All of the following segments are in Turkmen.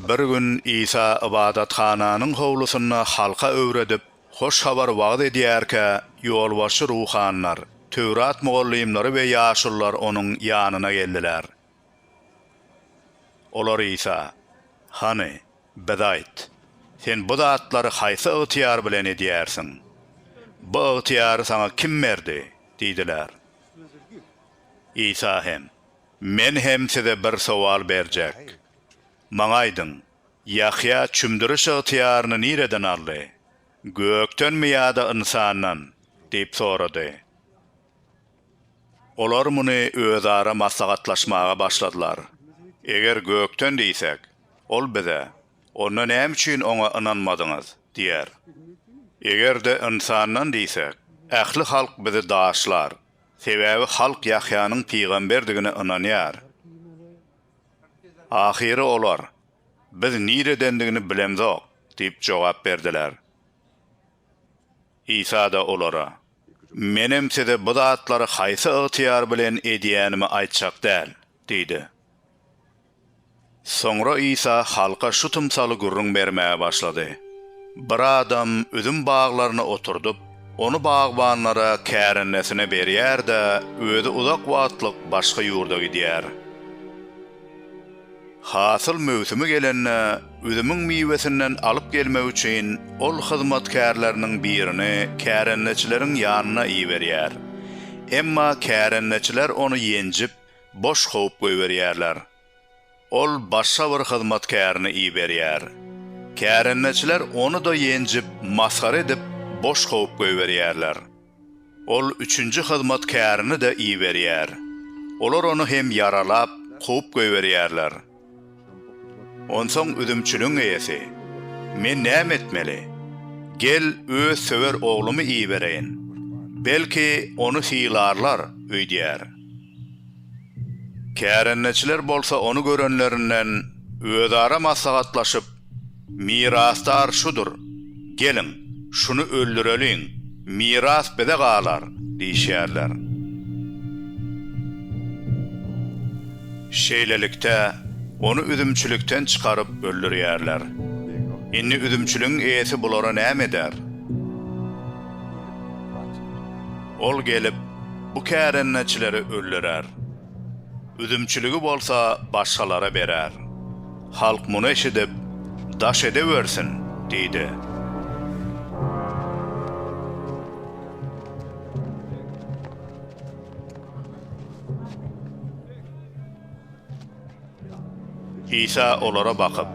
Bir gün Isa ybadathananyň howlusynda halka öwredip, Hoş Habary wagyz edýärkä, ýolbaşçy ruhanylar, Töwrat mugallymlary we ýaşulular onuň ýanyna geldiler. Olar Isa, Hany, bize aýt, Sen bu zatlary haýsy ygtyýar bilen edýärsiň? Bu ygtyýary saňa kim berdi? diýdiler. Isa hem, Men hem size bir sowal berjek. Maňa aýdyň, Ýahýa çümdüriş ygtyýaryny nireden aldy? Gökdenmi ýa-da ynsandan? diýip sorady. Olar muny özara maslahatlaşmaga başladylar. Eger gökden diýsek, ol bize, Onda näme üçin oňa ynanmadyňyz? diýer. Eger-de ynsandan diýsek, ähli halk bizi daşlar, sebäbi halk Ýahýanyň pygamberdigine ynanýar. Ahyry olar, Biz niredendigini bilemzok diýip jogap berdiler. Isa-da olara, Menem size bu zatlary haýsy ygtyýar bilen edýänimi aýtjak däl diýdi. Soňra Isa halka şu tymsaly gürrüň bermäge başlady, Bir adam üzüm baglaryny oturdyp, ony bagbanlara kärendesine berýär-de, özi uzak wagtlyk başga ýurda gidýär. Hasyl möwsümi gelende, üzümiň miwesinden alyp gelmek üçin ol hyzmatkärleriniň birini kärendeçileriň ýanyna iberýär. Emma kärendeçiler ony ýenjip, boş kowup goýberýärler. Ol başga bir hyzmatkärini iberýär. Kärendeçiler ony-da ýenjip, masgara edip, boş kowup goýberýärler. Ol üçünji hyzmatkärini-de iberýär. Olar ony hem ýaralap, kowup goýberýärler. Onsoň üzümçiligiň eýesi, Men näme etmeli? Gel, öz söwer oglumy ibereýin. Belki, ony sylarlar öýdýär. Kärendeçiler bolsa ony görenlerinden özara maslahatlaşyp, Mirasdar şudur, geliň, şuny öldüreliň, miras bize galar diýişýärler. Şeýlelikde, ony üzümçilikden çykaryp öldürýärler. Indi üzümçiligiň eýesi bulara näme eder? Ol gelip, bu kärendeçileri öldürer. Üzümçiligi bolsa başgalara berer. Halk muny eşidip, Daş edewersin! diýdi. Isa olara bakyp,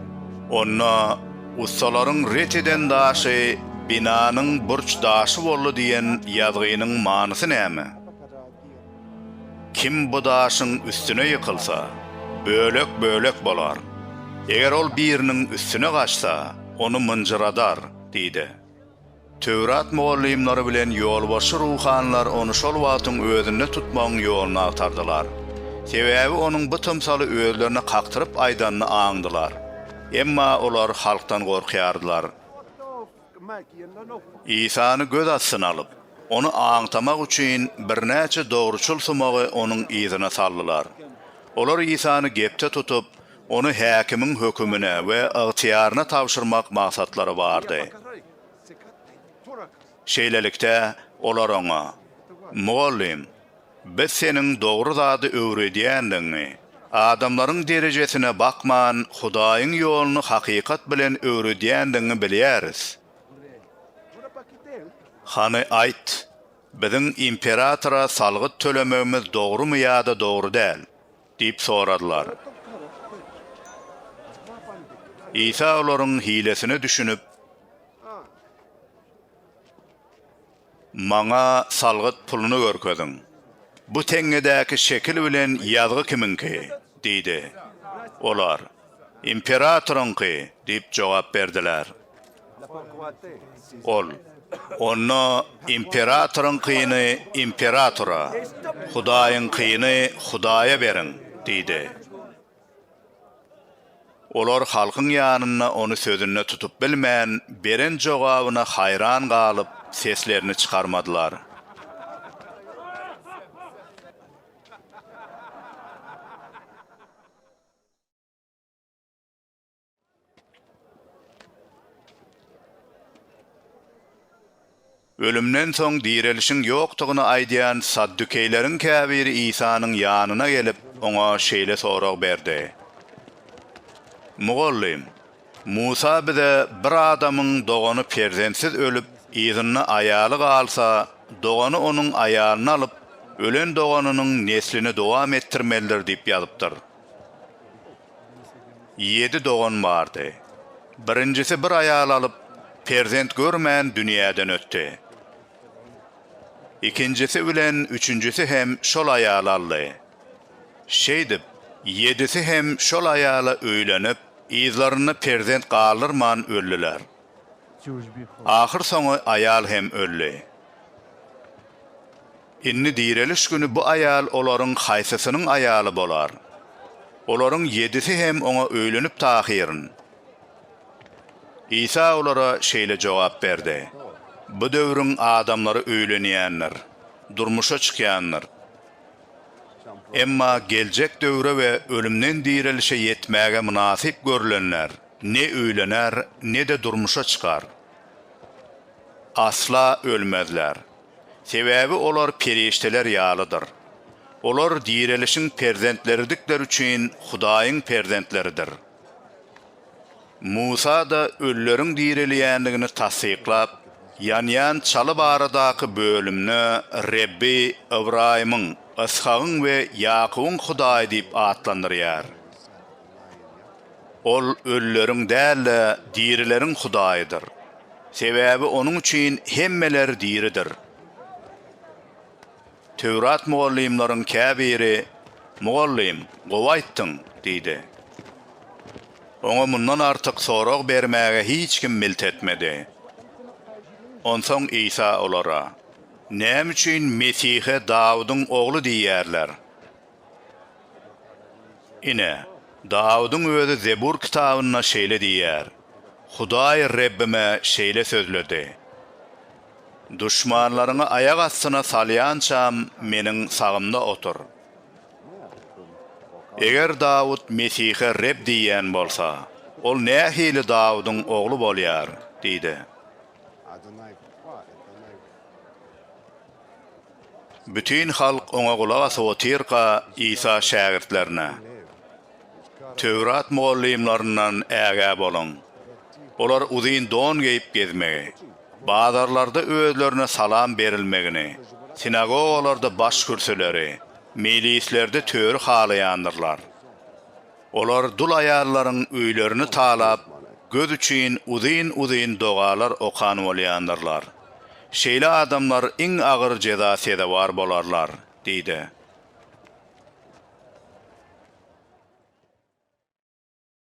Onda ussalaryň ret eden daşy binanyň burç daşy boldy diýen ýazgynyň manysy näme? Kim bu daşyň üstüne ýykylsa, bölek-bölek bolar. Eger ol biriniň üstüne gaçsa, ony mynjyradar diýdi. Töwrat mugallymlary bilen ýolbaşçy ruhanylar ony şol wagtyň özünde tutmagyň ýoluny agtardylar. Sebäbi onuň bu tymsaly özlerine kakdyryp aýdanyny aňdylar. Emma olar halkdan gorkýardylar. Isany göz astyna alyp, ony aňtamak üçin birnäçe dogruçyl sumagy onuň yzyna saldylar. Olar Isany gepde tutup, Ony häkimiň hökümine we ygtyýaryna tabşyrmak maksatlary bardy. Şeýlelikde, olar oňa, Mugallym, biz seniň dogry zady öwredýändigiňi, adamlaryň derejesine bakman, Hudaýyň ýoluny hakykat bilen öwredýändigiňi bilýäris. Hany aýt, biziň imperatora salgyt tölemegimiz dogrumy ýa-da dogry däl? Diýip soradylar. Isa olaryň hilesine düşünip, Maňa salgyt puluny görkeziň. Bu teňňedäki şekil bilen ýazgy kimiňki? diýdi. Olar, Imperatoryňky diýip jogap berdiler. Ol, Onda imperatoryňkyny imperatora, Hudaýyňkyny Hudaýa beriň diýdi. Olar halkyň ýanynda ony sözünde tutup bilmän, beren jogabyna haýran galyp, seslerini çykarmadylar. Ölümden soň direlişiň ýokdugyny aýdýan saddukeýleriň käbiri Isanyň ýanyna gelip, oňa şeýle sorag berdi, Mugallym, Musa bize bir adamyň dogany perzentsiz ölüp, yzynda aýaly galsa, dogany onuň aýalyny alyp, ölen doganynyň neslini dowam etdirmelidir diýip ýazypdyr. Ýedi dogan bardy. Birinjisi bir aýal alyp, perzent görmän dünýäden ötdi. Ikinjisi bilen üçünjisi hem şol aýaly aldy. Şeýdip, ýedisi hem şol aýala öýlenip, yzlarynda perzent galdyrman öldüler. Ahyrsoňy aýal hem öldi. Indi direliş güni bu aýal olaryň haýsysynyň aýaly bolar? Olaryň ýedisi hem oňa öýlenipdi ahyryn. Isa olara şeýle jogap berdi, Bu döwrüň adamlary öýlenýändir, durmuşa çykýandyr. Emma geljek döwre we ölümden direlişe ýetmäge mynasyp görlenler ne öýlener, ne-de durmuşa çykar. Asla ölmezler. Sebäbi olar perişdeler ýalydyr. Olar direlişiň perzentleridikleri üçin Hudaýyň perzentleridir. Musa-da ölüleriň direlýändigini tassyklap, ýanýan çaly baradaky bölümde Rebbi Ybraýymyň, Yshagyň we Ýakubyň Hudaýy diýip atlandyrýar. Ol ölüleriň däl-de, dirileriň Hudaýydyr. Sebäbi Onuň üçin hemmeler diridir. Töwrat mugallymlaryň käbiri, Mugallym, gowy aýtdyň! diýdi. Oňa mundan artyk sorag bermäge hiç kim milt etmedi. Onsoň Isa olara, Näme üçin Mesihe Dawudyň ogly diýýärler? Ine, Dawudyň özi Zebur kitabynda şeýle diýýär, Hudaý Rebbime şeýle sözledi, Duşmanlaryňy aýak astyna salýançam, Meniň sagymda otur. Eger Dawut Mesihe Reb diýýän bolsa, Ol nähili Dawudyň ogly bolýar? diýdi. Bütin halk oňa gulak asyp otyrka, Isa şägirtlerine, Töwrat mugallymlaryndan ägä boluň. Olar uzyn don geýip gezmegi, bazarlarda özlerine salam berilmegini, sinagogalarda baş kürsüleri, meýlislerde töri halaýandyrlar. Olar dul aýallaryň öýlerini talap, göz üçin uzyn-uzyn dogalar okan bolýandyrlar. Şeýle adamlar iň agyr jeza sezewar bolarlar diýdi.